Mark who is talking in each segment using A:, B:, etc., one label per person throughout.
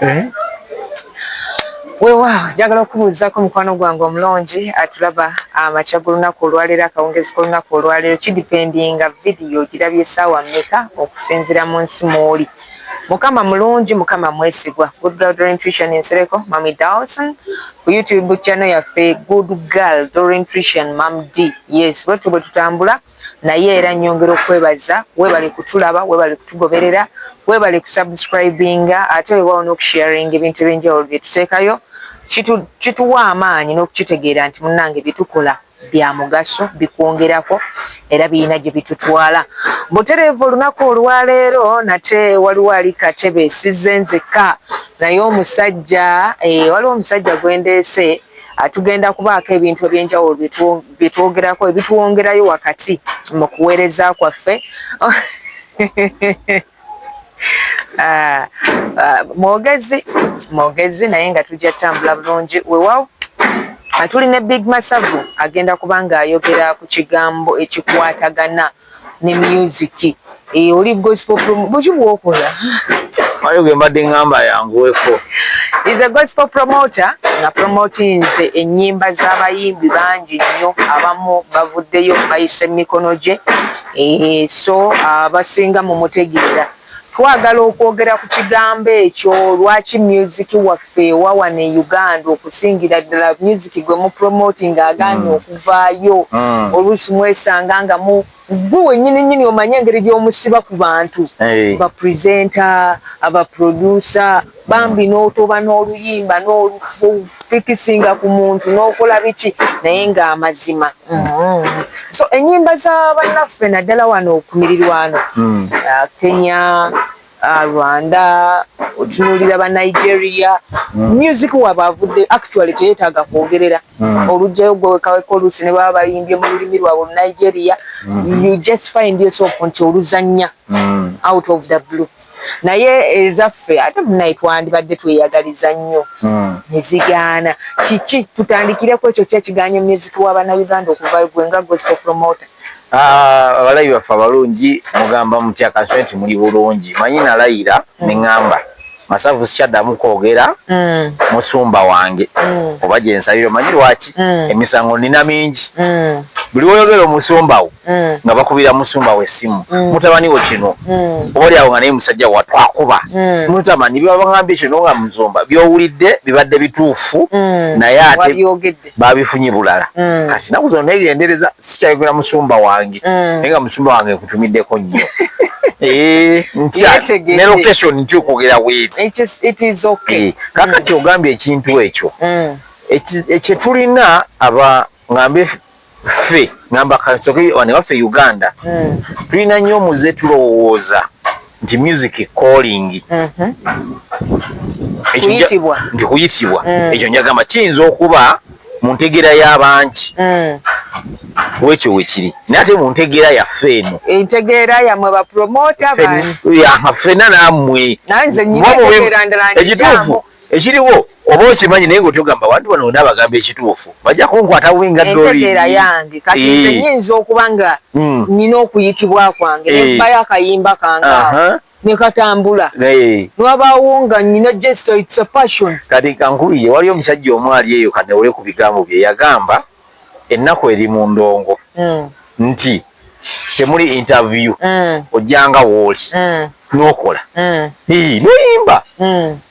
A: Eh?
B: Weewaawo, njagala okubuuzaako mukwano gwange omulungi atulaba amakya g'olunaku olwaleero, akawungezi k'olunaku olwaleero, kidipendinga vidiyo ogirabye essaawa mmeka okusinziira mu nsi mw'oli. Mukama mulungi, Mukama mwesigwa. Good Girl Doreen Tricia Nsereko, Mami Dawson ku YouTube channel yaffe Good Girl Doreen Tricia Mam D. Yes, bwetyo bwe tutambula. Naye era nnyongera okukwebaza, weebale kutulaba, weebale kutugoberera, weebale kusubscribinga, ate weewaawo n'okusharinga ebintu eby'enjawulo bye tuteekayo. Kituwa amaanyi n'okukitegeera nti munnange bye tukola bya mugaso, bikwongerako era birina gye bitutwala. Butereevu olunaku olwaleero nate waliwo ali katebe, sizze nzekka, naye omusajja, waliwo omusajja gwe ndeese. Tugenda kubaako ebintu eby'enjawulo bye twogerako ebituwongerayo wakati mu kuweereza kwaffe. Mwogezi mwogezi naye nga tujja tambula bulungi. Weewaawo tuli ne Big Masavu, agenda kuba ng'ayogera ku kigambo ekikwatagana ne music. Oli gospel buki bw'okola?
A: Waliwo gwe mbadde ŋŋamba yanguweko.
B: Is a gospel promoter nga promotinze ennyimba z'abayimbi bangi nnyo, abamu bavuddeyo bayise mikono gye, so abasinga mumutegeera. Twagala okwogera ku kigambo ekyo, lwaki music waffe wa wano e Uganda, okusingira ddala music gwe mu promoting agaanye okuvaayo. Oluusi mwesanga nga mu gwe wennyini nnyini omanye engeri gy'omusiba ku bantu, ba presenter, aba producer, bambi n'otoba n'oluyimba n'olufikisinga ku muntu n'okola biki, naye ng'amazima. So ennyimba za bannaffe naddala wano ku mirirwano, Kenya, Rwanda, otunuulira ba Nigeria, music waabwe avudde actually teyeetaaga kwogerera. Olugjayo gwe wekaweka, oluusi ne baba bayimbye mu lulimi lwabwe olu Nigeria, you just find yourself nti oluzannya out of the blue. Naye ezaffe ate munaye twandibadde tweyagaliza nnyo, ne zigaana. Kiki? Tutandikireko ekyo kyekiganya music w'abannayuganda okuva gwe nga gospel promoter.
A: Abalabi baffe abalungi, mugamba mutya? Kansube nti muli bulungi. Manyi nalayira ne ŋŋamba Masavu sikyaddamu kwogera musumba wange oba gye nsabira. Omanyi lwaki? Emisango nina mingi. Buli woyogera omusumba wo, nga bakubira musumba we essimu, mutabani wo kino, oba oliawo nga naye musajja watwakuba mutamani bibabagambye kino, nga musumba byowulidde bibadde bituufu, naye ate
B: wabyogedde
A: babifunye bulala. Kati naku zino negendereza, sikyayogera musumba wange, naye nga musumba wange nkutumiddeko nnyo. Ntya
B: Yetegedde.
A: Ne location ntya okwogera bweti.
B: It is okay.
A: Kakati ogambye ekintu ekyo, ekyetulina aba ngambe ffe, ngamba kansoke wano waffe Uganda, tulina nnyo omuze, tulowooza nti music calling. Ekyo
B: Kuyitibwa.
A: Nti kuyitibwa. Ekyo njagamba kiyinza okuba mu ntegeera y'abangi wekyo wekiri, naye ate mu ntegeera yaffe eno,
B: Entegeera yammwe ba promoter bani?
A: Ffenna nammwe.
B: Naye nze nyina
A: Muba
B: entegeera ndala
A: ekituufu
B: njijaamu.
A: Ekiriwo oba okimanyi, naye ngaotyogamba abantu bano bonna bagamba ekituufu bajja kunkwata bubi nga
B: Entegeera yange kati nze nyinza okuba nga nina okuyitibwa kwange, nembayo akayimba kange awo ne katambula, nwabaawo nga nyina just it's a passion.
A: Kati kankubiye, waliyo omusajja omu ali eyo, kanewole ku bigambo bye yagamba, ennaku eri mu ndongo, nti temuli interview, ojjanga wooli n'okola, n'oyimba,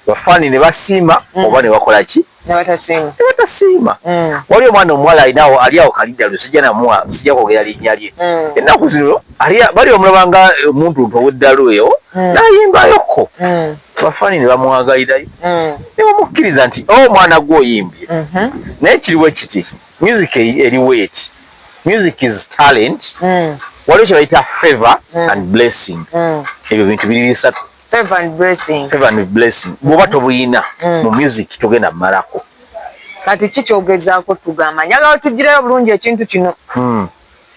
A: bafaani ne basiima oba ne bakola ki?
B: Ne batasiima.
A: Ne batasiima. Waliyo omwana omuwala alinawo, ali awo kaliddalu, sijja namuwa, sijja kwogera linnya lye. Ennaku zino bali omulaba nga omuntu nti ow'eddalu eyo, n'ayimbayokko, bafaani ne bamwagalirayo, ne bamukkiriza nti o omwana gwe oyimbye. Naye kiriwo kiti, music eriwo eti, music is talent. Waliwo kye bayita favor and blessing. Ebyo bintu biri bisatu.
B: Favor and blessing.
A: Favor and blessing, bw'oba tobuyina mu music togenda mmalako.
B: Kati ki kyogezaako tugamba? Njagala tugirayo bulungi ekintu kino.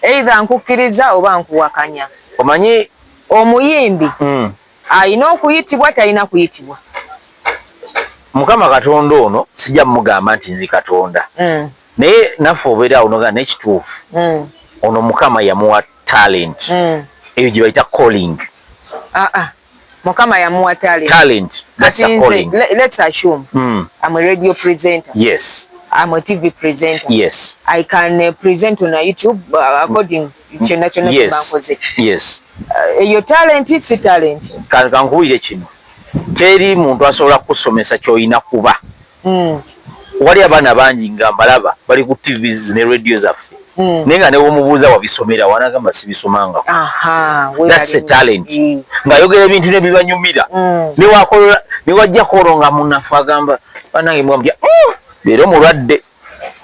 B: Either nkukkiriza oba nkuwakanya.
A: Omanyi
B: Omuyimbi alina okuyitibwa, talina kuyitibwa?
A: Mukama Katonda ono sijja mugamba nti nzi Katonda, naye naffe obeera awo nogaa n'ekituufu, ono Mukama yamuwa talent eyo gye bayita calling.
B: Ah, ah. Mukama yamuwa talent.
A: Talent, that's a calling.
B: Let's assume I'm a radio presenter. I'm a TV presenter. I can present on a YouTube according kyonna kyonna kyebankoze. Eyo talent, si talent?
A: Kankuwire kino, teri muntu asobola kukusomesa ky'olina kuba. Wali abaana bangi nga mbalaba bali ku TVs ne radio zaffe, naye nga newomubuuza wabisomera, wanagamba sibisomangako. That's a talent. Ng'ayogera ebintu ne bibanyumira. Newajja kolo nga munafu, agamba banange mwambya, "Oh, leero mulwadde."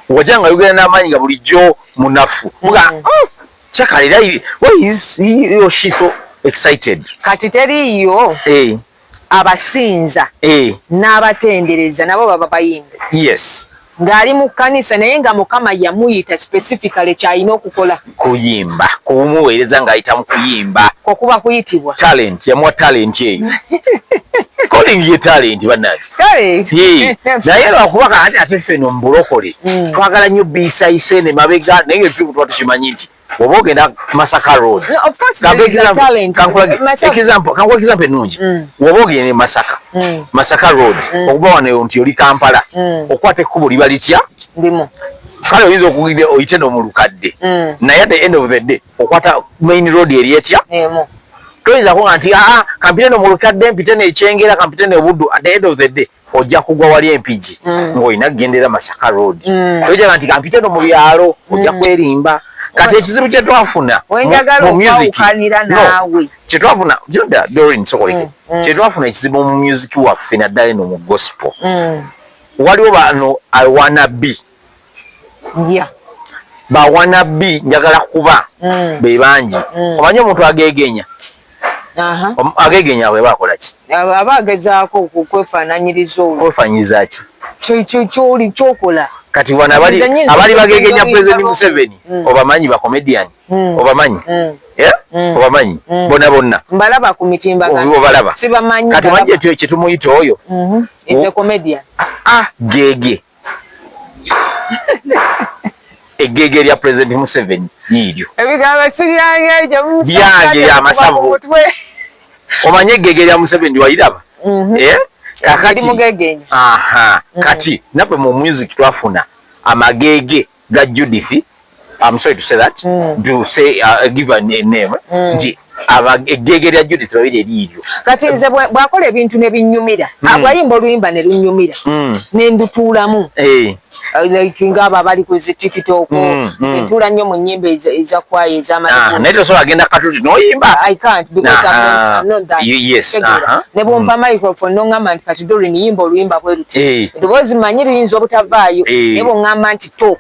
A: Wajja nga ayogera n'amaanyi nga bulijjo munafu, muga, "Oh, kyakalira, why is he or she so excited?"
B: Kati teriiyo abasinza n'abatendereza nabo baba bayimbi?
A: Yes.
B: Ng'ali mu kkanisa, naye nga Mukama yamuyita specifically kyalina okukola.
A: Kuyimba, kumuweereza ng'ayita mu kuyimba.
B: Kokuba kuyitibwa.
A: Talent, yamuwa talent eyo. Calling ye talent, bannange. Naye lwakuba kati ate ffe no mu bulokole twagala nnyo biisayise ne mabega, naye nga tuba tukimanyi nti oba ogenda Masaka Road.
B: No, of course there is a talent.
A: Kankuwa example ennungi. Woba ogenda e Masaka, Masaka Road, okuva wano nti oli Kampala, okwata ekkubo liba litya?
B: Ndimu.
A: Kale oyinza okugenda oyite no mu lukadde, naye at the end of the day okwata main road eri etya?
B: Emu.
A: Toyinza kuga nti aa, kampite no mu lukadde, mpite nekyengera, kampite nebuddu. At the end of the day ojja kugwa wali Empigi, ng'olina kugendera Masaka Road. Toyinza nti kampite no mu byalo, ojja kwerimba. Kati ekizibu kye twafuna
B: Wenjagala okwawukanira naawe.
A: Kyetwafuna juda Dorin, sokoleke, kyetwafuna ekizibu mu music waffe, naddala eno mu gospel, waliwo bano awannabe, bawannabe, njagala kuba be bangi. Omanyi omuntu agegenya, agegenya bwe bakola ki?
B: Aba agezaako okwefaananyiriza olwo.
A: Kwefaananyiriza ki?
B: Kyoli kyokola.
A: Kati wano abali bagegenya President Museveni, obamanyi? Ba comedian obamanyi? Obamanyi bonna bonna?
B: Mbalaba ku mitimbagano.
A: Obalaba?
B: Sibamanyi.
A: Kati omanyi kyetumuyita oyo?
B: It's a comedian.
A: Ah, gege, eggege lya President Museveni liiryo.
B: Ebigambo si byange.
A: Byange byamasavu. Omanye eggege lya Museveni waliraba? Eh?
B: Kakati mugegenya.
A: Aha, kati naffe mu music twafuna amagege ga Judith. I'm sorry to say that, to say, give a name, nti eggege lya Judith babiri eriiryo.
B: Kati nze bwakola ebintu ne binyumira, bwayimba oluyimba ne lunyumira, ne ndutuulamu, like ngaabo abali ku zi TikTok, nze ntuula nnyo mu nnyimba eza kwaya ez'amalago.
A: Naye tosobola genda katuti n'oyimba.
B: I can't because I'm not that. Ne bwompa microphone n'oŋŋamba nti kati Doreen yimba oluyimba bwe luti, eddoboozi mmanyi luyinza obutavaayo, naye bw'oŋŋamba nti talk,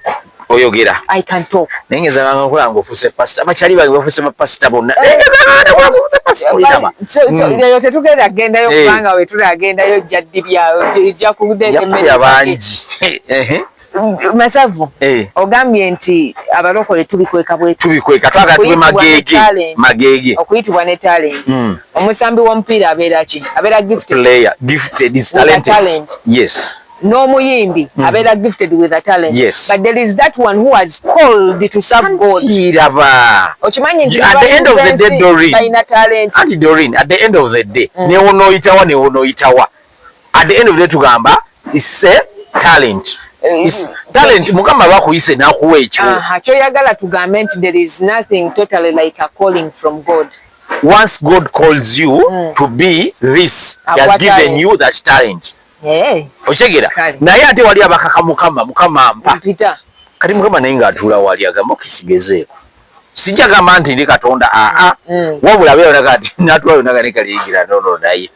A: oyogera.
B: I can talk.
A: Naye ngezanga nkola nga ofuuse pasita, bakyali bange bafuuse bapasita bonna.
B: Eyo tetugenda kugendayo, kubanga we tulagendayo ojja ddibya, ojja kudeeta emmere
A: bangi.
B: Masavu, ogambye nti abalokole tubikweka bwetu.
A: Tubikweka, twagala tube magege magege.
B: Okuyitibwa ne talent. Omusambi w'omupiira abeera ki? Abeera gifted.
A: Player, gifted, is talented.
B: Talent.
A: Yes.
B: N'omuyimbi abeera gifted with a talent.
A: Yes.
B: But there is that one who has called to serve God.
A: Kiraba.
B: Okimanyi nti
A: at the end of the day, Doreen,
B: balina talent.
A: Anti Doreen, at the end of the day, newonooyitawa, newonooyitawa, at the end of the day tugamba is a talent. Is talent, Mukama bakuyise n'akuwa ekyo.
B: Kyoyagala tugambe nti there is nothing totally like a calling from God.
A: Once God calls you to be this, he has given
B: talent.
A: you that talent. Okitegeera? Naye ate wali abakaka Mukama, Mukama mpa.
B: Mpita.
A: Kati Mukama naye ng'atuula wali agamba okisigezeeko, sijja gamba nti ndi Katonda, aa. Wabula abeera kati natula yonna gane kaliyingira nono, naye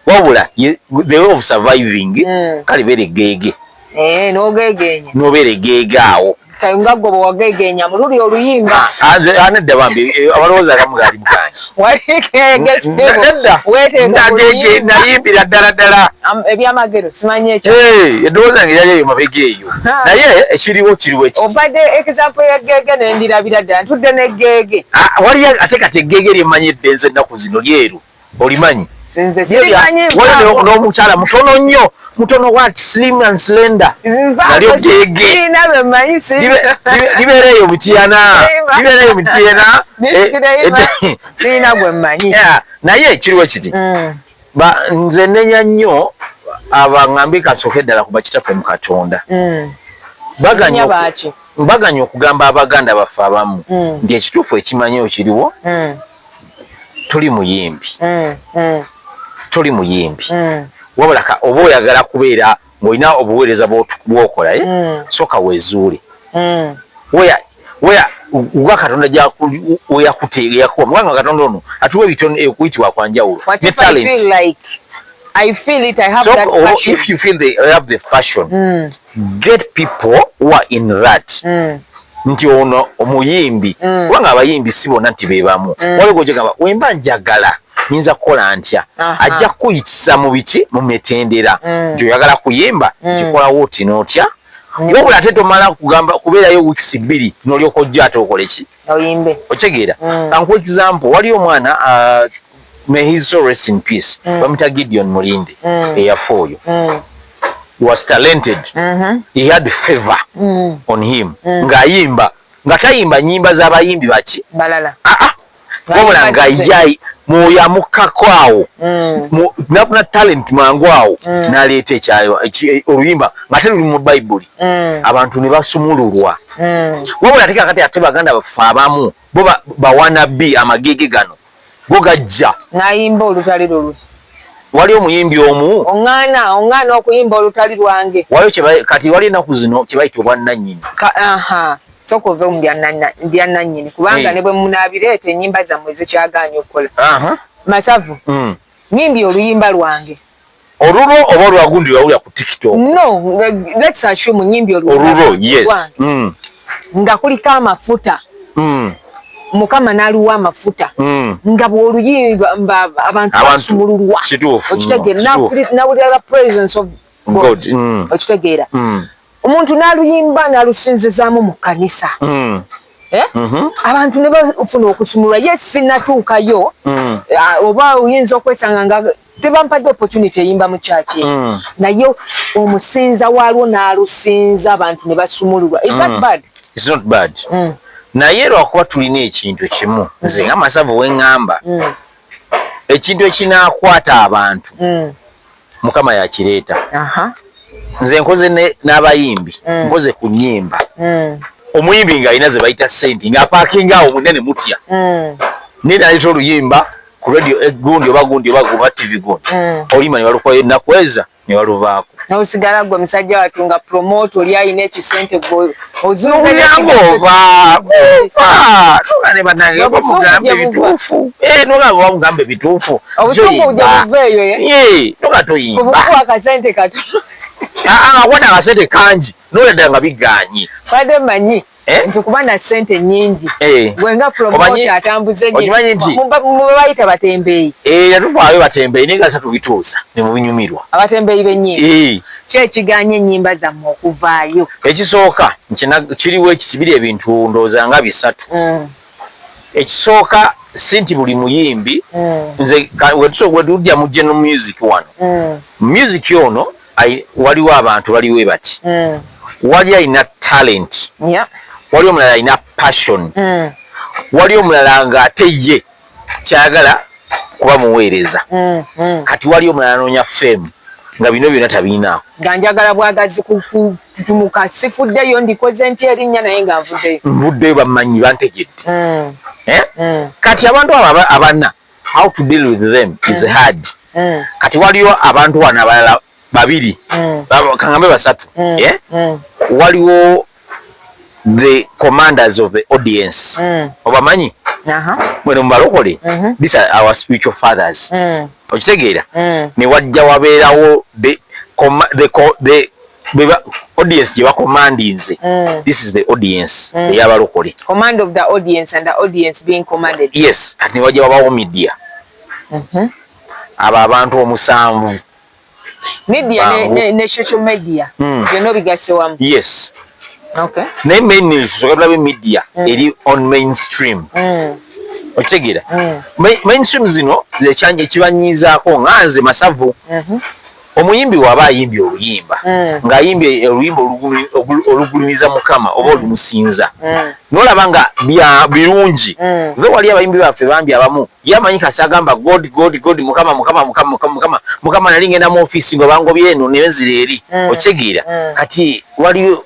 A: wabula the way of surviving, kale beera eggeege.
B: Eh, n'ogegenya.
A: Nobeera eggeege awo.
B: Nga gwe bwe wagegenya mu luli oluyimba.
A: Nedda bambi, abalowooza agamu gaali muganye. Nayimbira ddala ddala.
B: Ebyamagero simanyi ekyo.
A: Eddoboozi yange yali eyo mabega eyo, naye ekiriwo kiriwo ekiti.
B: Obadde example ya geege nendirabira ddala ntudde ne geege.
A: Waliyo ate kati eggeege lyemmanyi eddenze ennaku zino lyeru, olimanyi?
B: Nze simanyi.
A: N'omukyala mutono nnyo, mutono, what, slim and slender, nalyo gege libeera eyo Mityana, libeera eyo Mityana.
B: Sirina gwe mmanyi.
A: Naye kiriwo kiti, nze nenya nnyo abaŋŋambe kasooke ddala ku bakitaffe mu Katonda. Baganya okugamba abaganda baffe abamu nti ekituufu ekimanyiyo kiriwo, tuli muyimbi, toli muyimbi, wabula oba oyagala kubeera ng'olina obuweereza bw'okola, soka weezuule wa Katonda weyakuwa, kubanga Katonda ono atuwa ebitone, okuyitibwa kwanjawulo.
B: Ne talents. I feel it. I have, so, that passion.
A: If you feel they have the passion, get people who are in that. Nti ono omuyimbi, kubanga abayimbi si bonna nti bebamu. Waliwo gamba wemba njagala nyinza kukola ntya, ajja kukuyitisa mu biki, mu mitendera nti oyagala kuyimba, nkikolawo oti n'otya. Wabula ate tomala kugamba kubeerayo weeks 2 n'olyoka ojja ate okole ki?
B: Oyimbe.
A: Okitegeera? Kankuwa example, waliyo omwana, may his soul rest in peace, bamuyita Gideon Mulinde, eyafa oyo. He was talented. He had favor on him. Ng'ayimba, nga tayimba nyimba z'abayimbi baki?
B: Balala.
A: Ah ah, wabula nga ye mwoyo amukkako awo, nafuna talent mangu awo, n'aleeta ekyayo oluyimba nga te luli mu Bayibuli, abantu ne basumululwa. Wabula ate kakati ate baganda baffe abamu bo bawanabbi amagege gano go gajja
B: n'ayimba olutali lulwe.
A: Wali omuyimbi omu.
B: Oŋŋaana, oŋŋaana okuyimba olutali lwange.
A: Waliwo kati wali ennaku zino kye bayita obwannannyini.
B: Aha, sooka ove mu byannannyini, kubanga ne bwe munaabireeta, ennyimba zammwe zikyagaanye okukola. Masavu, nyimbye oluyimba lwange.
A: Olulwo oba olwagundi lwawulira ku TikTok?
B: No, let's assume nyimbye
A: olulwo, yes.
B: Nga kuliko amafuta. Mukama n'aluwa amafuta, nga bw'oluyimba abantu basumululwa. Okitegeera? Nawulira the presence of God. Okitegeera? Omuntu n'aluyimba n'alusinzizaamu mu kkanisa, eh? Abantu ne bafuna okusumulwa. Ye sinatuukayo, oba oyinza okwesanga nga tebampadde opportunity eyimba mu kyaki, naye omusinza waalwo n'alusinza, abantu ne basumululwa. Is that bad?
A: It's not bad. Naye lwakuba tulina ekintu kimu, nze nga Masavu weŋŋamba, ekintu ekinaakwata abantu, Mukama yakireeta. Nze nkoze n'abayimbi, nkoze ku nnyimba, omuyimbi ng'alina ze bayita sente, ng'apaakinga awo munene mutya, naye naleeta oluyimba ku radio gundi oba gundi oba oba TV gundi, oluyimba ne balukola ennaku eza ne baluvaako.
B: Nosigala gwe musajja wattu nga promoter oli alina ekisente, gwe
A: ozunzanga ova ova noga ne bannange bamugambe ebituufu, noga bamugambe ebituufu.
B: Obusungu bujja buva eyo.
A: Noga toyimba.
B: Kubukuwa akasente katono.
A: Nga kwata akasente kangi noledda nga biganye.
B: Badde manyi nti kuba na ssente nnyingi, gwe nga promoter atambuze, mubayita batembeeyi.
A: Yatuvaayo batembeeyi, naye nga satubituusa ne mubinyumirwa.
B: Abatembeeyi b'ennyimba, ki ekiganye ennyimba zammwe okuvaayo?
A: Ekisooka kiriwo ekikibiri, ebintu ndowooza nga bisatu. Ekisooka si nti buli muyimbi, nze wetujja mu general music wano, music ono waliwo abantu baliwe bati, wali alina talent, wali omulala alina passion, wali omulala nga ate ye kyagala kuba muweereza, kati wali omulala anoonya fame, nga bino byonna tabirinaako.
B: Nga njagala bwagazi kutumuka, sifuddeyo ndikoze nti erinnya, naye nga nvuddeyo.
A: Nvuddeyo, bamanyi, bantegedde. Kati abantu abo abana, how to deal with them is hard. Kati waliwo abantu wano abalala babiri, kaŋŋambe basatu. Waliwo the commanders of the audience, obamanyi mweno mubalokole, these are our spiritual fathers. Okitegeera? Ne wajja wabeerawo the audience gye bacommandinze. This is the audience ey'abalokole.
B: Command of the audience and the audience being commanded.
A: Yes. Kati ne wajja wabawo media. Abo abantu omusanvu.
B: Media ne social media, byonna obigasse wamu?
A: Yes. Naye mainly tusooka tulabe media eri on mainstream. Okitegeera? Mainstream zino zekyanja ekibanyiizaako nga nze Masavu. Omuyimbi waba ayimbye oluyimba, ng'ayimbye oluyimba olugulumiza Mukama oba olumusinza, nolaba nga bya birungi, zo wali abayimbi baffe bambi abamu yamanyi kasi agamba God, God, God, Mukama, Mukama, Mukama, Mukama, Mukama, Mukama, nali ngenda mu ofiisi nga bangobye eno nenzira eri. Okitegeera? Kati waliyo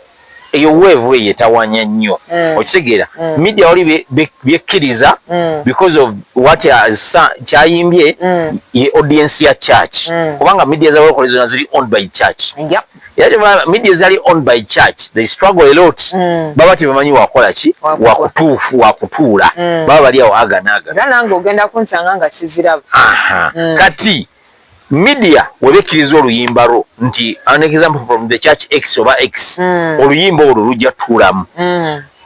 A: eyo wave eyo etawanya nnyo. Okitegeera? Media wali byekkiriza because of what kyayimbye ye audience ya church, kubanga media zabakola zonna ziri owned by church. Era kyova media zali owned by church, they struggle a lot. Baba tebamanyi wakola ki.
B: Wakukola.
A: Wakutuufu wakutuula. Baba bali awo aga n'aga.
B: Era nange ogenda kunsanga nga siziraba.
A: Aha. Kati media webekkiriza oluyimba lwo nti an example from the church X oba X, oluyimba olwo lujja tuulamu.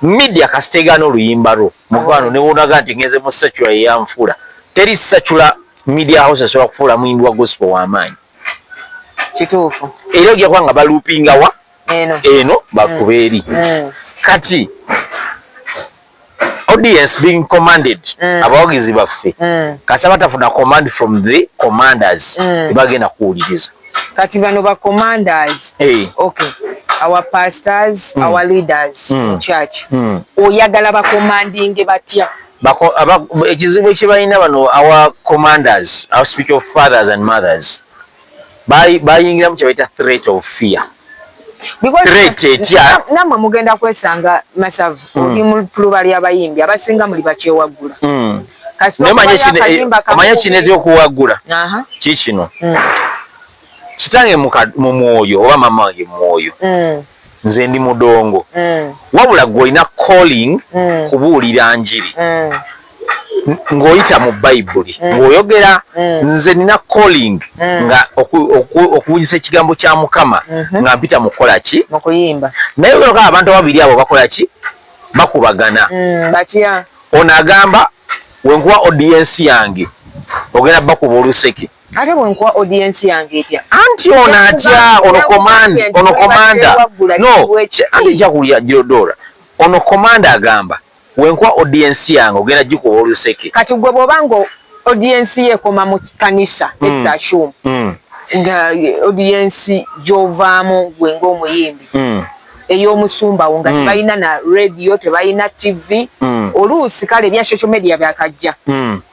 A: Media kasitegaana oluyimba lwo, mukwano, ne wonaga nti ngenze mu secular eyanfuula, teri secular media house esobola kufuula muyimbi wa gospel w'amaanyi.
B: Kituufu.
A: Era ojja kuba nga baluupingawa
B: eno.
A: Eno bakuba eri. Kati audience being commanded, abawagizi baffe, kasa batafuna command from the commanders, tebagenda kuwuliriza.
B: Kati bano ba commanders,
A: Hey.
B: okay, our pastors, our leaders in church, oyagala bacommandinge batya?
A: Ekizibu ekibalina bano our commanders, our spiritual fathers and mothers, bayingiramu kye bayita threat of fear.
B: Because
A: Threat etya?
B: Nammwe mugenda kwesanga, Masavu, oli mu tuluba ly'abayimbi abasinga muli bakyewaggula. Kasita
A: Naye omanye
B: okubayo akayimba
A: omanye
B: kamu.
A: kineetera okuwaggula kikino: kitange mu mwoyo oba mama wange mu mwoyo, nze ndi mudongo, wabula gwe olina calling kubuulira njiri ng'oyita mu Bayibuli, ng'oyogera. Nze nina calling nga okubunyisa ekigambo kya Mukama nga mpita mu kukola ki?
B: Mu kuyimba.
A: Naye olwoka abantu ababiri abo bakola ki? Bakubagana.
B: Batya?
A: Ono agamba, wenkuwa audience yange ogenda bakuba oluseke.
B: Ate bwenkuwa audience yange etya?
A: Anti ono atya, ono command, ono commander, no, anti kyakulya Girodora, ono commander agamba, wenkuwa audience yange ogenda gikuba oluseke.
B: Kati gwe bw'oba nga audience ye ekoma mu kanisa, let's assume nga audience gy'ovaamu gwe ng'omuyimbi ey'omusumba wo nga tebalina na radio, tebalina TV, oluusi kale ebya social media byakajja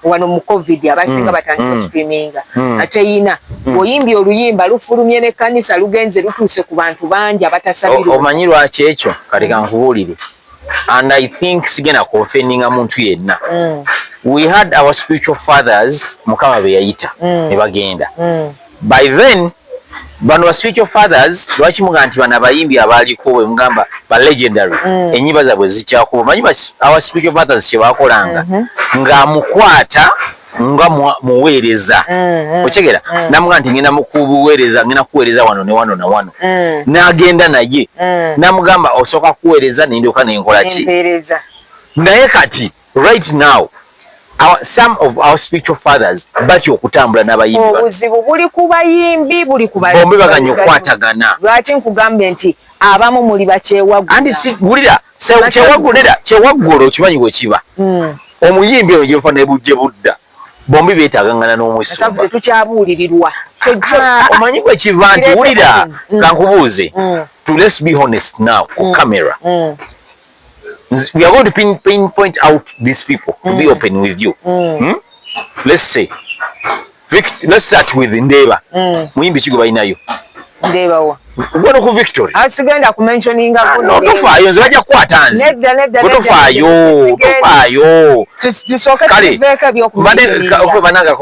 B: wano mu COVID, abasinga batandika streaminga, ateyina oyimbye oluyimba lufulumye n'ekkanisa, lugenze lutuuse ku bantu bangi abatasabirwa.
A: Omanyi lwaki ekyo? Kati kankubuulire, and I think sigenda kuoffendinga muntu yenna. We had our spiritual fathers, Mukama be yayita ne bagenda. By then bano ba spiritual fathers, lwaki muga nti bano abayimbi abaaliko bwe mugamba ba legendary, ennyimba zaabwe zikyakuba? Omanyi our spiritual fathers kye bakolanga? Ng'amukwata nga muweereza, okitegeera? Namuga nti ngenda mukubuweereza, ngenda kuweereza wano ne wano na wano. N'agenda naye, namugamba osooka kuweereza nendyoka nenkola ki?
B: Empeereza.
A: Naye kati right now some of our spiritual fathers batya okutambula n'abayimbi bano.
B: Obuzibu buli ku bayimbi, buli ku
A: Bombi baganya okukwatagana.
B: Lwaki nkugambye nti abamu muli bakyewaggula?
A: Anti si wulira, kyewaggulira, kyewaggula okimanyi bwe kiba. Omuyimbi oyo gyebufa ne bujje budda, bombi beetagangana
B: Masavu,
A: n'omusumba.
B: Tetukyabuulirirwa.
A: Ah, omanyi bwe kiva nti
B: Kireete
A: wulira, kankubuuze, to let's be honest now ku camera. We are going to pinpoint out these people, to be open with you. Let's say let's start with Ndeeba. Muyimbi ki gwe balinayo?
B: Ndeebawa?
A: Wano ku Victory.
B: Asigenda kumentioninga.
A: Ah, no, tofaayo, nze bajja kukwata nze.
B: Nedda, nedda,
A: Gwe
B: nedda,
A: tofaayo,
B: nedda.
A: tofaayo.
B: Tusooke
A: Kale,
B: tuveeko ebyokumentioninga.
A: Bananga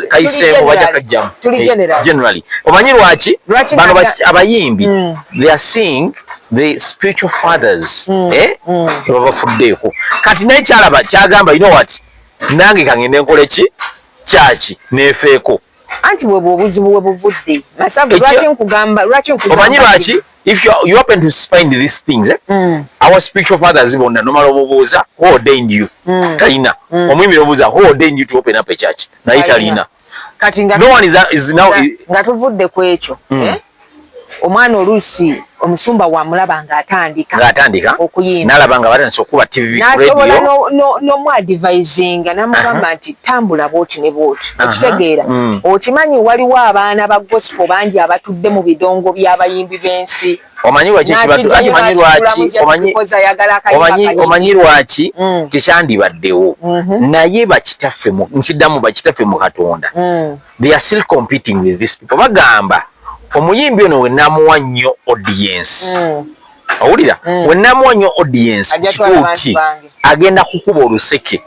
A: kayiseeko bajja kajjamu.
B: Tuli
A: Eh,
B: general.
A: Generally. Omanyi lwaki?
B: Lwaki
A: Bano abayimbi, they are seeing the spiritual fathers, eh? Tebabafuddeeko. Kati naye kyalaba kyagamba, you know what? Nange kangende nkole ki? Kyaki neefeeko.
B: Anti bwe obuzibu we buvudde, Masavu, lwaki nkugamba, lwaki nkugamba?
A: Omanyi lwaki? If you happen to find these things, eh? Our spiritual fathers bonna nomala omubuuza, "Who ordained you?" Talina. Omuyimbi omubuuza, "Who ordained you to open up a church?" Naye talina.
B: Kati nga
A: No one is now
B: nga tuvudde ku ekyo, eh? Omwana oluusi Omusumba wamulaba ng'atandika
A: Ng'atandika
B: okuyimba.
A: N'alaba nga batandise okuba TV,
B: N'asobola
A: radio.
B: N'omuadvisinga n'amugamba nti tambula bwoti ne bwoti. Okitegeera?
A: Mm.
B: Okimanyi waliwo abaana ba gospel bangi abatudde mu bidongo by'abayimbi b'ensi.
A: Omanyi lwaki ekibadde anti omanyi lwaki omanyi
B: Ayagala akayimba
A: omanyi
B: kayimbi.
A: Omanyi lwaki tekyandibaddewo, naye bakitaffe nkiddamu, bakitaffe mu Katonda, they are still competing with these people. Bagamba omuyimbi ono wenamuwa nnyo audience, owulira, wenamuwa nnyo audience ku
B: Ajja twala abantu
A: kituuti,
B: bange.
A: agenda kukuba oluseke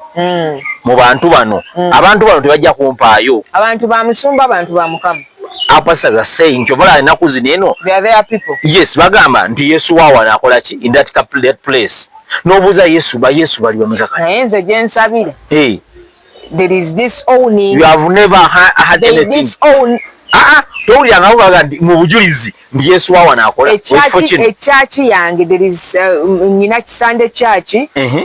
A: mu bantu bano. Abantu bano tebajja kumpaayo.
B: Abantu ba musumba, abantu ba Mukama.
A: Our pastors are saying kyobola ennaku zino eno.
B: They are their people.
A: Yes, bagamba nti Yesu waawana akola ki in that place? N'obuuza Yesu, ba Yesu bali bamuza kati.
B: Naye nze gye nsabira,
A: Hey,
B: there is this owning.
A: You have never had
B: They
A: anything.
B: This own.
A: Ah ah, towulirangako baga nti mu bujulizi nti Yesu waawana akola ekifo
B: Ekyaki
A: kino.
B: Ekyaki yange, there is nyina Kisande Church,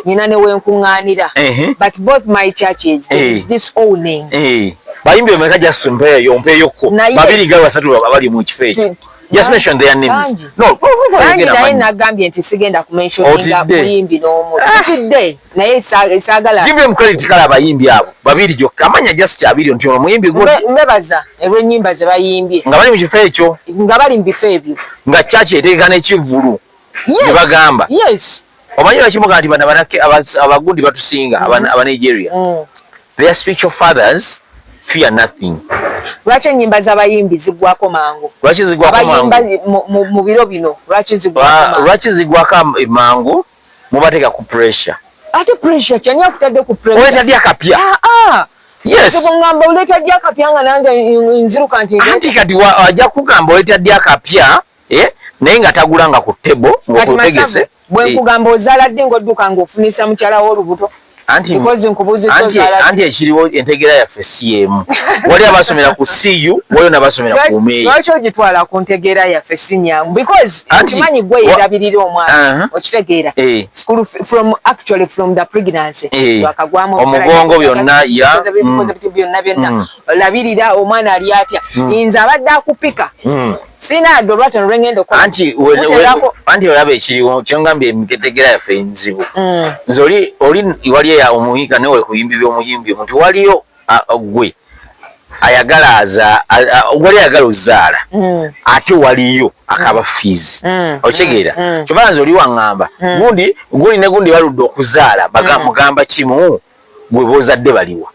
B: nyina ne wenkuŋŋaanira, but both my churches there is this owning.
A: Eh, bayimbi bameka? Just mpeeyo, mpeeyokko babiri ga basatu abali mu kifo ekyo. Just mention their names.
B: Bangi.
A: No,
B: Bangi, naye nagambye nti sigenda kumentioninga
A: Otidde.
B: muyimbi n'omu. Sitidde, naye saagala.
A: Give them credit. Kale abayimbi abo babiri gyokka, amanya just abiri, nti omuyimbi gundi.
B: Mbebaza olw'ennyimba ze bayimbye.
A: Nga bali mu kifo ekyo.
B: Nga bali mu bifo ebyo.
A: Nga church eteeka n'ekivvulu.
B: Yes.
A: Ne bagamba.
B: Yes.
A: Omanyi lwaki mugaa nti bano abagundi batusinga, aba Nigeria? Their spiritual fathers fear nothing.
B: Lwaki ennyimba z'abayimbi ziggwako mangu?
A: Lwaki zigwako
B: Abayimba
A: mangu?
B: mu biro bino, lwaki ziggwako mangu?
A: Lwaki zigwako mangu? Mubateeka ku pressure.
B: Ate pressure kyani akutadde ku pressure?
A: Oleeta ddi akapya?
B: Ah, ah.
A: Yes.
B: Ngamba oleeta ddi akapya nga nange nziruka nti
A: Anti kati ajja kugamba oleeta ddi akapya, eh? Naye nga tagulanga ku table
B: Kati
A: ng'okutegese.
B: Masavu, bwe nkugamba ozaala ddi ng'odduka ng'ofunisa mukyala w'olubuto?
A: Anti
B: Because nkubuuzizza ozaala ddi.
A: Anti ekiriwo, entegeera yaffe si emu. Wali abasomera ku CU, waliwo n'abasomera ku Umeeyi.
B: Lwaki ogitwala ku ntegeera yaffe si nyangu? Because
A: Anti
B: okimanyi gwe yerabirira omwana. Okitegeera?
A: Eh.
B: School from, actually from the pregnancy.
A: Eh.
B: Wakagwamu.
A: Omugongo byonna, ya.
B: Byonna byonna. Olabirira omwana ali atya. Nze abadde akupika. Sina yadde olwatono lwe ngenda okukola.
A: Anti
B: Muteerako-
A: anti olaba ekiriwo, kyongambye, entegeera yaffe nzibu. Nze oli wali eya omuyika nawe kuyimbi by'omuyimbi nti waliyo gwe ayagala aza wali ayagala ozaala, ate waliyo akaba fees. Okitegeera? Kyobala nze oli waŋŋamba gundi gundi ne gundi baludde okuzaala, mugamba kimu, gwe bozadde baliwa?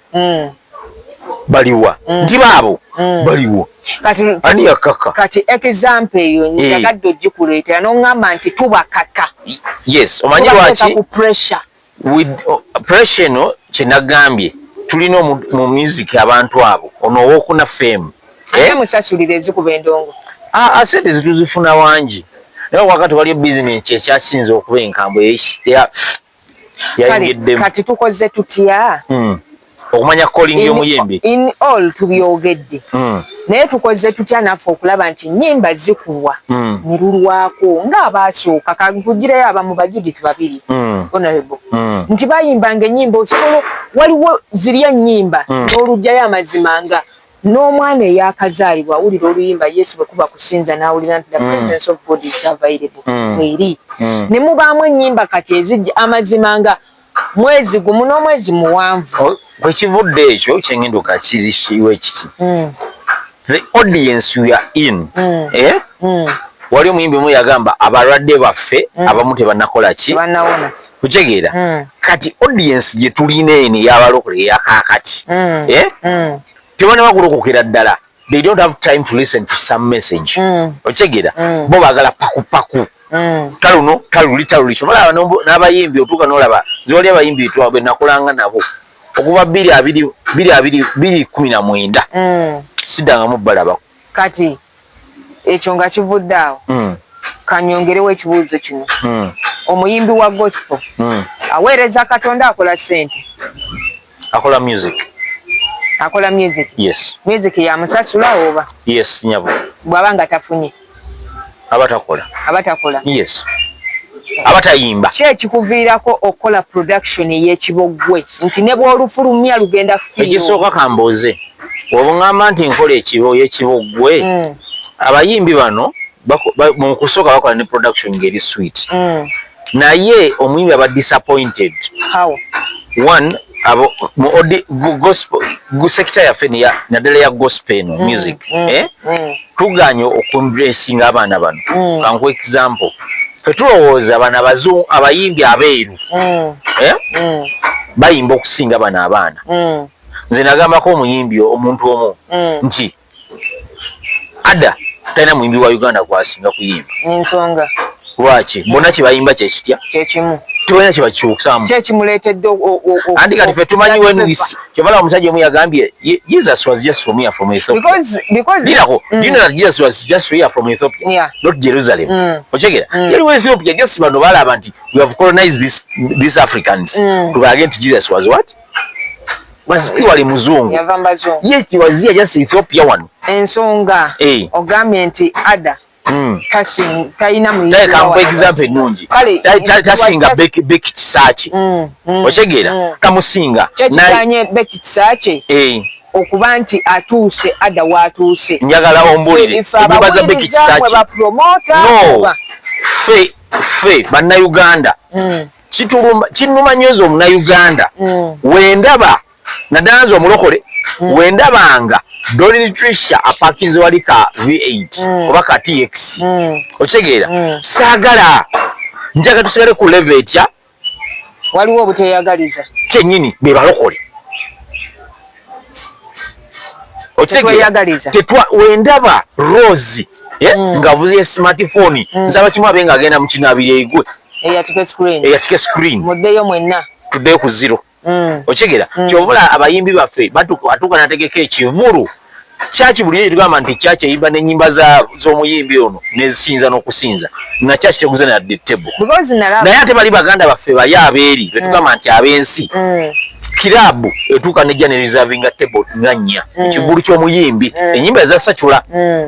A: Baliwa? Nti baabo baliwo.
B: Kati
A: Ani yakaka?
B: Kati example eyo njagadde ogikuleetera n'oŋŋamba nti tubakaka.
A: Yes, omanyi
B: Tubateeka
A: lwaki?
B: ku pressure.
A: With pressure eno kyenagambye, tulina mu music abantu abo, ono owokuna fame.
B: Ate musasulira ezikuba endongo.
A: Ah, sente zituzifuna wangi, naye wakati waliyo bizinesi ekyasinze okuba enkambwe
B: Kale,
A: yayingiddemu.
B: Kati tukoze tutya?
A: Okumanya calling y'omuyimbi.
B: In all tubyogedde, naye tukoze tutya naffe okulaba nti ennyimba zikubwa ne lulwako ng'abaasooka? Kankugireyo abamu, ba Judith Babiri, honorable, nti bayimbanga ennyimba osobola, waliwo ziri ennyimba n'olugjayo amazima nga n'omwana eyakazaalibwa awulira oluyimba Yesu bwe kuba kusinza n'awulira nti the presence of God is available. Mweri ne mubaamu ennyimba kati ezijja amazima nga mwezi gumu n'omwezi muwanvu.
A: Bwe kivudde ekyo kyengenda okakirikiwe kiti, the audience we are in, eh? Wali omuyimbi omu yagamba abalwadde baffe abamu tebannakola ki?
B: Tebanawona.
A: Kutegeera? Kati audience gye tulina eno ey'abalokole eyakaakati, eh? Tebanaba kulokokera ddala. They don't have time to listen to some message. Okitegeera? Bo baagala pakupaku, taluno taluli taluli. Kyobalaba n'abayimbi otuuka n'olaba ziwali abayimbi bwe nakolanga nabo okuva bbiri abiri bbiri abiri bbiri kumi na mwenda, siddangamu balabako.
B: Kati ekyo nga kivudde awo, kanyongerewo ekibuuzo kino. Omuyimbi wa gospel aweereza Katonda, akola ssente?
A: Akola music.
B: Akola music?
A: Yes.
B: Music yamusasula oba?
A: Yes, nyabo.
B: Bw'aba nga tafunye?
A: Aba takola.
B: Aba takola?
A: Yes, aba tayimba.
B: Ki ekikuviirako okukola production ey'ekiboggwe nti ne bw'olufulumya lugenda fiiro?
A: Ekisooka kambuuze, oba ŋŋamba nti nkola ekibo y'ekiboggwe, abayimbi bano Mu kusooka bakola ne production ng'eri sweet, naye omuyimbi aba disappointed.
B: How?
A: One, abo mu odi gospel sector yaffe naddala ya gospel eno music, eh? Tuganye okuembracinga abaana bano. Kankuwa example, fe tulowooza bano abazungu, abayimbi abeeru, eh? Bayimba okusinga bano abaana. Nze nagambako omuyimbi, omuntu omu, nti Ada talina muyimbi wa Uganda gwasinga kuyimba.
B: Ensonga?
A: Lwaki? Bonna kyebayimba kyekitya?
B: Kyekimu.
A: Tebalina kyebakyusamu.
B: Kyekimuleetedde.
A: Anti kati fe tumanyi when we kyovala omusajja omu yagambye, Jesus was just from here, from Ethiopia.
B: Because
A: Lirako, do you know that Jesus was just here from Ethiopia, not Jerusalem? Okyegera? Yali wa Ethiopia. Just bano balaba nti we have colonized these Africans, tubalage nti Jesus was what? Was purely muzungu.
B: Yava mbazungu.
A: Yes, he was here, just Ethiopia wano.
B: Ensonga,
A: Eh.
B: ogambye nti Ada talina muyimbi
A: Taye
B: wa
A: kampa
B: wano.
A: example ennungi.
B: Kale,
A: Tasinga Becky Kisaaki. Okyegera? Tamusinga.
B: Kyekiganye Becky Kisaakye okuba nti atuuse Ada waatuuse?
A: Njagala ombulire.
B: Ife
A: Ennyimba za Becky
B: abawuliriza mwe
A: Kisaakye.
B: bapromota
A: No.
B: oba?
A: Ffe bannayuganda, kituluma, kinnuma nnyo nze omunnayuganda wendaba, naddala nze omulokole, wendabanga Doreen Trisha apakinze wali ka V8 oba ka TX. Okitegeera? Saagala, njaga tusigale ku level etya?
B: Waliwo obuteyagaliza.
A: Kyennyini, be balokole. Okitegeera?
B: Tetweyagaliza.
A: Tetwa wendaba Rose, eh, ng'avuze smartphone, nsaba kimu, abe ng'agenda mu kinaabiro egwe
B: Eyatike screen.
A: Eyatike screen.
B: Muddeyo mwenna.
A: Tuddeyo ku zero. Okitegeera? Kyobula abayimbi baffe atuuka nategeka ekivulu kyaki, buli tugamba nti kyaki eyimba n'ennyimba z'omuyimbi ono nezisinza n'okusinza, nga kyaki teguze nadde table.
B: Because nalaba
A: Naye ate bali baganda baffe bali abeeri betugamba nti ab'ensi, kirabu etuuka nejja ne reservinga table nga nnya, ekivulu ky'omuyimbi, ennyimba ezasacula.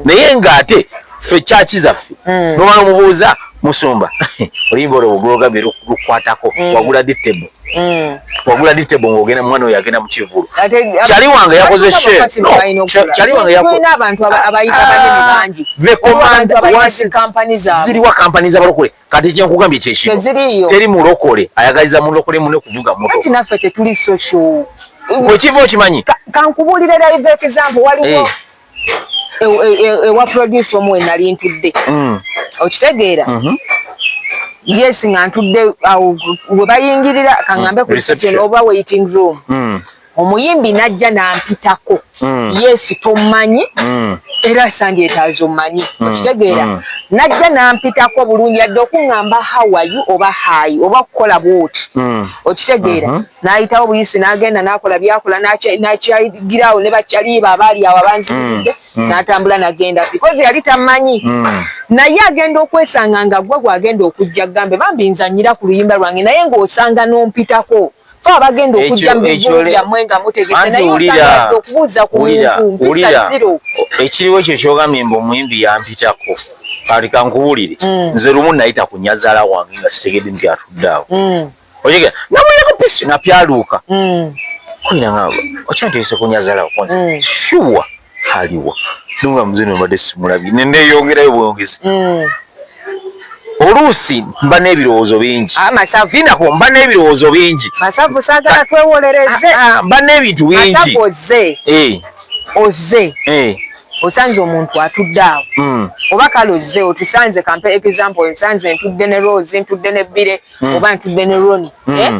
A: Naye ng'ate ffe kyaki zaffe, nomala omubuuza, "Musumba, oluyimba olwo bwogambye lukwatako, wagula ddi table? Wagula ddi table ng'ogenda, mwana oyo agenda mu kivulu?" Kyali wange yakoze share. No, kyali wange
B: Tulina abantu abayita banene bangi.
A: Recommend
B: Abantu abalina zi kampani zaabwe.
A: Ziriwa kampani z'abalokole? Kati kyenkugambye kyekino.
B: Teziriiyo.
A: Teri mulokole ayagaliza mulokole mune kuvuga
B: Anti
A: motoka.
B: Naffe tetuli social.
A: Bwekiva okimanyi.
B: Kankubuulire live example. Waliwo ewa producer omu we nali ntudde. Okitegeera? Yes, nga ntudde awo we bayingirira, kaŋŋambe ku reception
A: Reception.
B: oba waiting room. Omuyimbi n'ajja n'ampitako. Yes, tomanyi, era sandyetaaza omanyi. Okitegeera? Najja n'ampitako bulungi, yadde okuŋŋamba "How are you?" oba "Hi" oba kukola bwoti. Okitegeera? N'ayitawo buyisi n'agenda n'akola byakola, n'akyayigirawo ne bakyaliiba abaali awo abanzibiridde, n'atambula n'agenda because yali tamanyi. Naye agenda okwesanga nga gwe gwagenda okujja gambe, "Bambi nzanyira ku luyimba lwange," naye ng'osanga n'ompitako. Fe abagenda okujja mu bivulu byammwe nga mutegese, naye osanga okubuuza ku muntu mpisa zero.
A: Ekiriwo ekyo kyogambye mbu omuyimbi yampitako, kati kankubuulire. Nze lumu nayita ku nyazaala wange nga sitegedde nti atudde awo. Otegera? Namuyako pisi napyaluuka. Kuyina nga okyanteese ku nyazaala wakonze. Sure, aliwa nunga muzini mbadde simulabye, neneyongerayo bwongezi. Oluusi mba n'ebirowoozo bingi.
B: Masavu.
A: Linako, mba n'ebirowoozo bingi.
B: Masavu, saagala twewolereze.
A: Ah, ah, mba n'ebintu bingi.
B: Masavu, ozze. Ozze. Osanze omuntu atudde awo. Oba kale ozze otusanze, kampe example, nsanze ntudde ne Rose, ntudde ne Bire, oba ntudde ne Roni, eh?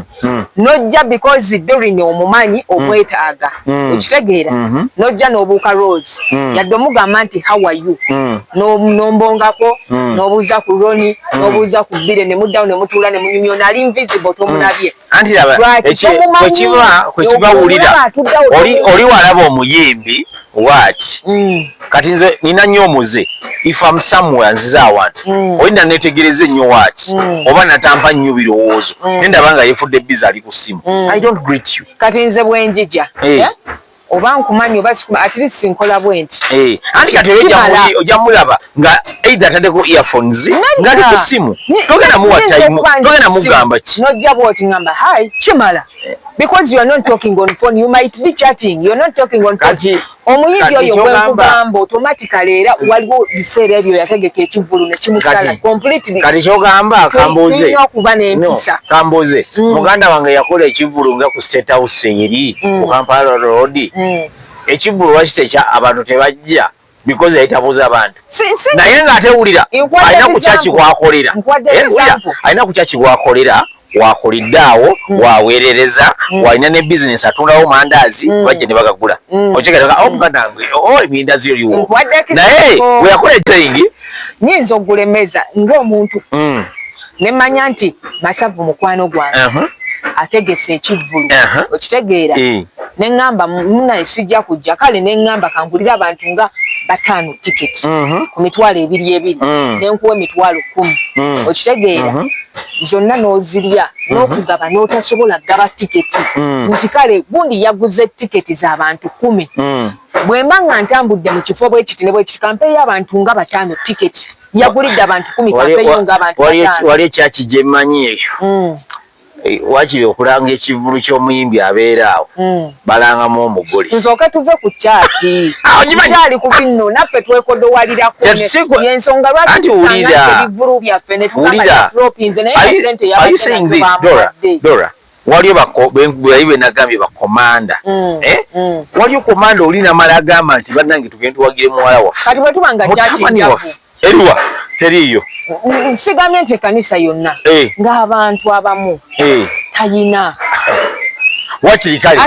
B: Nojja because Dorin omumanyi, omwetaaga. Okitegeera? Nojja n'obuuka Rose. Yadde omugamba nti "How are you?" Nombongako, n'obuuza ku Roni, n'obuuza ku Bire, ne muddawo ne mutuula ne munyumya. Ono ali invisible, tomulabye.
A: Anti laba,
B: Lwaki? Tomumanyi.
A: Kwekiva wulira
B: Omulaba atuddewo,
A: oli walaba omuyimbi waati. Kati nze nina nnyo omuze, if I'm somewhere, nzize awantu, olina netegereza ennyo waaki, oba natampa nnyo birowoozo, nendaba nga yefudde busy, ali ku ssimu, I don't greet you.
B: Kati nze bwenjija, eh? Oba nkumanyi oba sikuma, at least nkola bwenti.
A: Eh, anti kati oli ojja mulaba nga either ataddeko earphones, ng'ali ku ssimu, togenda muwa time, togenda mugamba ki.
B: Nojja bwoti ngamba "Hi," kimala. Because you are not talking on phone, you might be chatting, you are not talking on phone. Omuyimbi oyo gwenkugamba automatically, era waliwo biseera ebyo yategeka ekivvulu ne kimusala completely.
A: Kati kyogamba, kambuuze.
B: Tulina okuba n'empisa.
A: Kambuuze, muganda wange yakola ekivvulu nga ku State House eri ku Kampala Road. Ekivvulu lwaki tekya abantu tebajja? Because yali tabuuza abantu. Naye ng'ate wulira, alina ku kyaki kwakolera, alina ku kyaki gwakolera, wakolidde awo, waweerereza, walina ne bizinesi, atundawo mandaazi, bajja ne bagagula. Okyegera omuganda wange, o emindazi oliwo, naye we yakola ekitayingi.
B: Nyinza okugula emmeeza ng'omuntu nemanya nti Masavu mukwano gwange ategese ekivvulu, okitegeera? Neŋŋamba munaye sijja kujja, kale neŋŋamba kangulire abantu nga 5 tiketi ku 20,000, nenkuwa 10,000, okitegeera? Zonna n'ozirya n'okugaba n'otasobola gaba tiketi nti kale gundi yaguze tiketi z'abantu 10, bwe mba nga ntambudde mu kifo bwe kiti ne bwe kiti, kampeeyo abantu nga 5 tiketi, yagulidde abantu 10, kampeeyo nga abantu 5.
A: Wali ekyaki gye mmanyi eyo, wakiri okulanga ekivvulu ky'omuyimbi abeera awo, balangamu omugole.
B: Tusooke tuve ku kyaki kyali ku binno, naffe twekodowalirako, yensonga lwaki tusanga ebivvulu byaffe ne tugamba flopinze, naye sente
A: yabadde. Waliyo bali benagambye bakomanda, waliyo komanda oli namala agamba nti bannange tugende tuwagire muwala waffe.
B: Kati bwe tuba nga
A: mutabani waffe eriwa teriiyo.
B: Sigambye nti ekkanisa yonna, ng'abantu abamu tayina.
A: Wakiri kale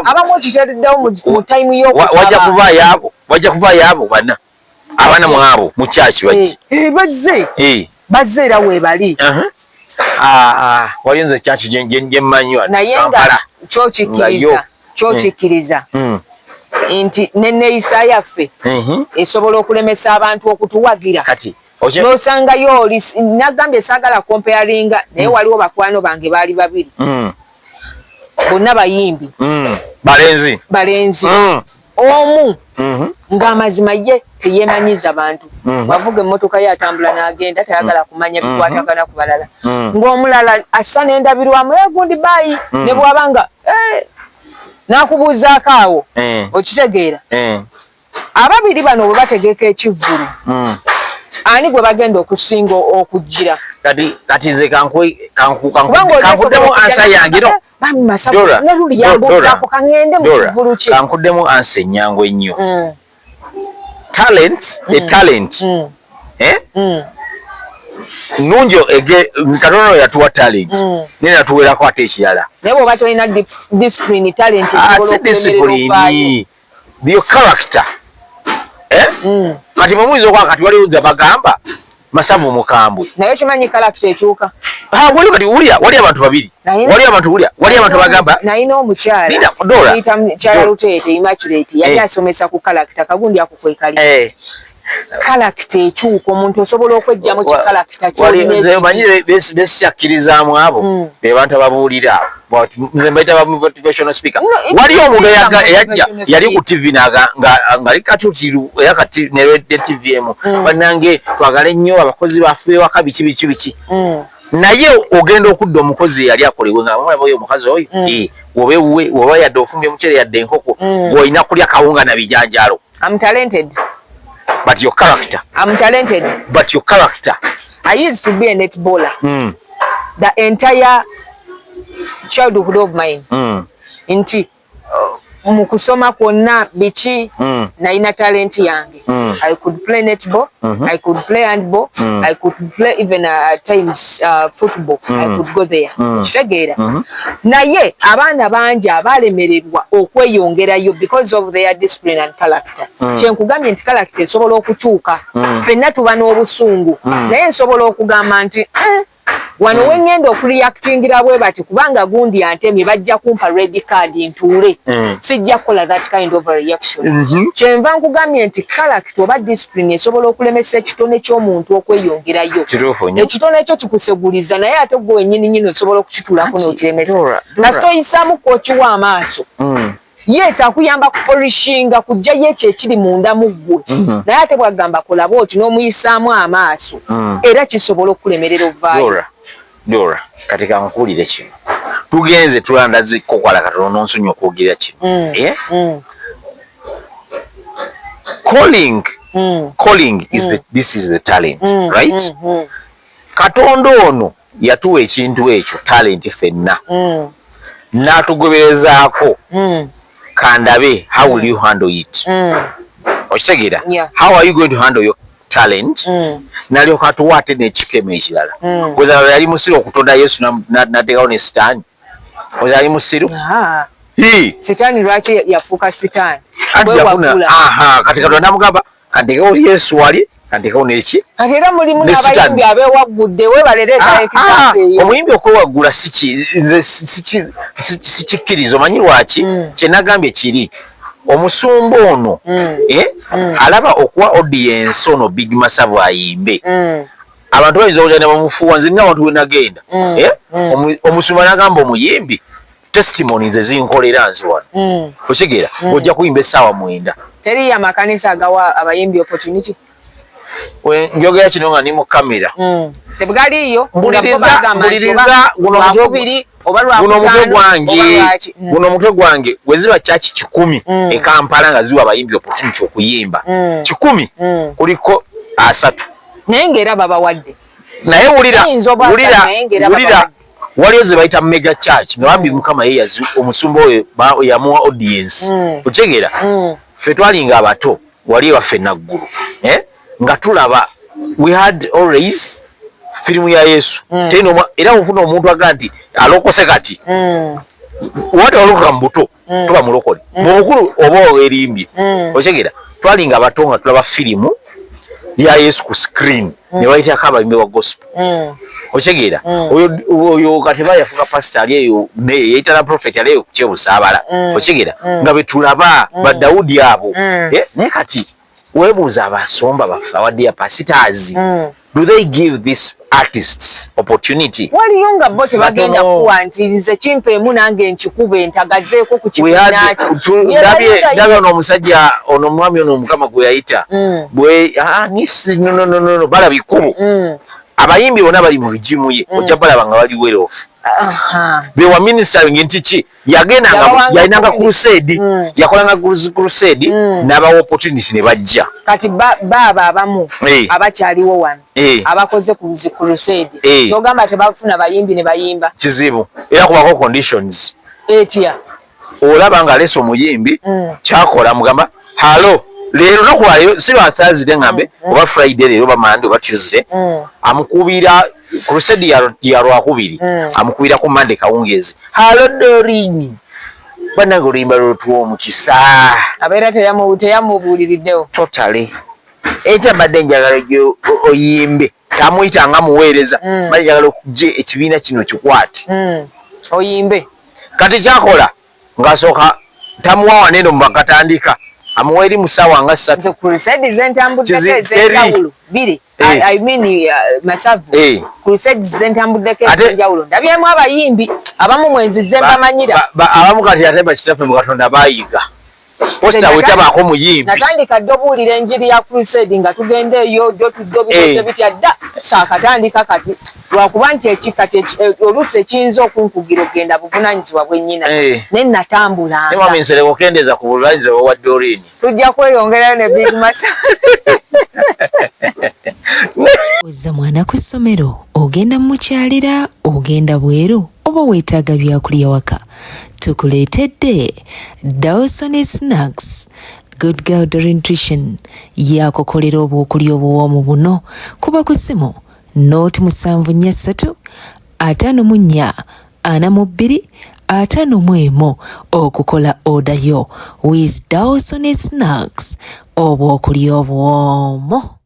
B: abamu okitereddewo mu time
A: y'okusaba. Wajja kuvaayo abo bana, abaana mwabo mu kyaki bajje.
B: Bazze, bazze era weebali.
A: Waliyo nze kyaki gye mmanyi.
B: Naye nga kyokikkiriza, kyokikkiriza nti neneeyisa yaffe esobola okulemesa abantu okutuwagira.
A: Kati
B: N'osangayo oli, nagambye saagala comparinga, naye waliwo bakwano bange baali babiri, bonna bayimbi.
A: Balenzi.
B: Balenzi. Omu ng'amazima ye teyeemanyiza bantu, wavuga emmotoka ye atambula n'agenda, tayagala kumanya bikwatagana ku balala, ng'omulala assa n'endabirwamu, egundi baayi, ne bw'aba nga n'akubuuzaako awo, okitegeera? Ababiri bano bwe bategeka ekivvulu, ani gwe bagenda okusinga okugira?
A: Kati nze kankuddemu answer yange, no.
B: Naluli yambuuzaako, kaŋŋende mu kivvulu kye.
A: Kankuddemu answer ennyangu ennyo. Talent, a talent, eh? Nungi ege Katonda yatuwa talent, naye natuwerako ate ekirala.
B: Naye bw'oba tolina discipline, talent esobola okulemerera ovaayo.
A: Your character, eh? Kati bwe okuba kati waliwo nze bagamba Masavu mukambwe.
B: Naye kimanyi character ekyuka.
A: Ah, wali kati wulya, wali abantu babiri, wali abantu, wulya, wali abantu bagamba
B: Nalina omukyala
A: Dora
B: mukyala Luteete Immaculate, yali asomesa ku character, kagundi akukwekali. Character ekyuka, omuntu osobola okwejjamu ki character
A: kyolina. Omanyi besiyakkirizaamu abo be bantu ababuulira abo, nze mbayita ba motivational speaker. Waliyo omuntu eyajja yali ku TV nga kati era kati ne TV emu, bannange twagale nnyo abakozi baffe waka, biki biki biki, naye ogenda okudda omukozi eyali akolebwe nga omulaba oyo omukazi oyo, woba ewuwe, woba yadde ofumbye omuceere yadde enkoko, ng'olina kulya kawunga na bijanjaalo.
B: I'm talented.
A: But your character.
B: I'm talented.
A: But your character.
B: I used to be a netballer. The entire childhood of mine. Nti mu kusoma kwonna biki, nalina talent yange. I could play netball, I could play handball, I could play even at times football. I could go there. Kitegeera? Naye abaana bangi abalemererwa okweyongerayo because of their discipline and character. Kyenkugambye nti character esobola okukyuka. Ffenna tuba n'obusungu, naye nsobola okugamba nti wano wengenda okureactingira bwe bati kubanga gundi antemye, bajja kumpa red card ntuule, sijja kukola that kind of a reaction. Kyenva nkugambye nti character oba discipline esobola okulemesa ekitone ky'omuntu okweyongerayo.
A: Kituufu nnyo.
B: Ekitone ekyo kikuseguliza, naye ate gwe wennyini nyini osobola okukitulako n'okiremesa. Kasita oyisaamu kookiwa amaaso, yes, akuyamba kupolishinga kujjayo ekyo ekiri munda mu ggwe, naye ate bwagamba kola bwoti n'omuyisaamu amaaso, era kisobola okukulemerera ovaayo.
A: Dora, Dora, kati kankuwulire kino. Tugenze tulandazikokwala katono, nonsonyi okwogera kino. Eh? Calling, calling is the, this is the talent, right? Katonda ono yatuwa ekintu ekyo, talent, ffenna n'atugoberezaako. Kandabe, how will you handle it? Okitegeera?
B: Yeah.
A: How are you going to handle your talent? Nalyoka atuwa ate n'ekikemo ekirala. Kwezala yali musiru okutonda Yesu n'ateekawo ne Sitaani? Kweza yali musiru?
B: Ah.
A: Hii.
B: Sitaani lwaki yafuuka sitaani?
A: Anti yafuna
B: Kwewaggula.
A: Aha, kati Katonda namugamba, kantekewo Yesu wali, kantekewo neki.
B: Kati era mulimu
A: Ne
B: n'abayimbi
A: Sitaani.
B: abeewaggudde, webalereeta
A: Ah, ah,
B: example eyo.
A: Omuyimbi okwewaggula siki, nze sikikkiriza. Omanyi lwaki? Kyenagambye kiri, omusumba ono eh, alaba okuwa audience ono Big Masavu ayimbe, abantu bayinza okugenda bamufuuwa. Nze nina abantu wenagenda, eh, omusumba nagamba omuyimbi, testimony nze zinkolera nze wano. Okitegeera? Ojja kuyimba essaawa 9.
B: Teriyo amakanisa agawa abayimbi opportunity?
A: Njogera kino nga ndi mu kamera.
B: Tebugaliiyo.
A: Mpuliriza, mpuliriza, guno
B: lwakubiri oba
A: guno omutwe
B: lwakutaano
A: gwange,
B: oba lwaki?
A: Guno omutwe gwange, bwe ziba church 100 e Kampala nga ziwa abayimbi opportunity okuyimba, 100, kuliko 30.
B: Naye ng'era babawadde.
A: Naye wulira,
B: Bayinza oba
A: wulira,
B: 30, naye ng'era
A: wulira,
B: babawadde.
A: Waliyo ze bayita mega church nga bambi Mukama ye yazi omusumba oyo yamuwa audience. Okitegeera? Ffe twalinga abato wali ewaffe Naggulu, eh? Nga tulaba, we had always firimu ya Yesu. Terina era ofuna omuntu aga nti alokose kati, wati olokoka mu buto, tuba mulokole mu bukulu oba owerimbye. Okitegeera? Twalinga abato nga tulaba firimu ya Yesu ku screen, ne bayitako abayimbi wa gospel. Okitegeera? Oyo kati ba yafuka pastor ali eyo, yeyita na prophet ali eyo kyebusaabala. Okitegeera? Nga betulaba ba Dawudi abo. Eh, naye kati weebuuza, abasumba baffe, our dear pastors, do they give these artists opportunity?
B: Waliyo nga bo tebagenda
A: Batono.
B: kuwa nti nze kimpeemu nange nkikube ntagazeeko ku
A: We had-
B: kibiinaakyo.
A: Ndabye ono omusajja ono, omwami ono Omukama gwe yayita, bwe ah, no, no, no, no, no, balaba ikkubo. Abayimbi bonna bali mu regime ye, ojja balaba nga bali well off. They were ministering nti ki yagendanga,
B: Yabawanga
A: yalinanga
B: opportunity.
A: crusade, yakolanga crusade n'abawa opportunity ne bajja.
B: Kati baaba abamu abakyaliwo wano, abakoze ku crusade, kyogamba tebafuna bayimbi ne bayimba?
A: Kizibu, era kubako conditions.
B: Etya?
A: Olaba nga aleese omuyimbi, kyakola mugamba, "Hello, leero lunaku lwaleero si lwa Thursday," ngambe oba Friday leero oba Monday oba Tuesday, amukubira crusade ya Lwakubiri, amukubira ku Monday kawungeezi, "Hello Doreen, bannange oluyimba lwotuwa omukisa."
B: Abeera teyamubuuliriddewo.
A: Totally. Ekyo mbadde njagala gye oyimbe. Tamuyita nga muweereza, mbadde njagala okujje ekibiina kino kikwate.
B: Oyimbe.
A: Kati kyakola ng'asooka tamuwa waneno mubakatandika, amuwa eri mu ssaawa nga 3.
B: Nze crusade zentambuddeko ez'enjawulo bbiri, I mean, Masavu, crusade zentambuddeko ez'enjawulo ndabyemu abayimbi abamu mwenzize mbamanyira.
A: Abamu kati ate bakitaffe mu Katonda bayiga posita wetabaako muyimbi.
B: Natandika dde obuulira enjiri ya crusade nga tugenda eyo ddo tuddo bikoze bitya dda, saakatandika kati lwakuba nti ekikati oluusi ekiyinza okunkugira okugenda buvunaanyizibwa bwennyina, naye natambulanga.
A: Mwami Nsereko, okendeeza ku buvunaanyizibwa bwa Doreen.
B: Tujja kweyongerayo ne Big Masa.
C: Ozza mwana ku ssomero, ogenda mukyalira, ogenda bweru oba weetaaga byakulya waka, tukuleetedde Dawson Snacks. Good Girl Nutrition yakukolera obwokulya obuwoomu buno. Kuba ku ssimu 0743 54 42 51 okukola order yo with Dawson Snacks, obwokulya obuwoomu.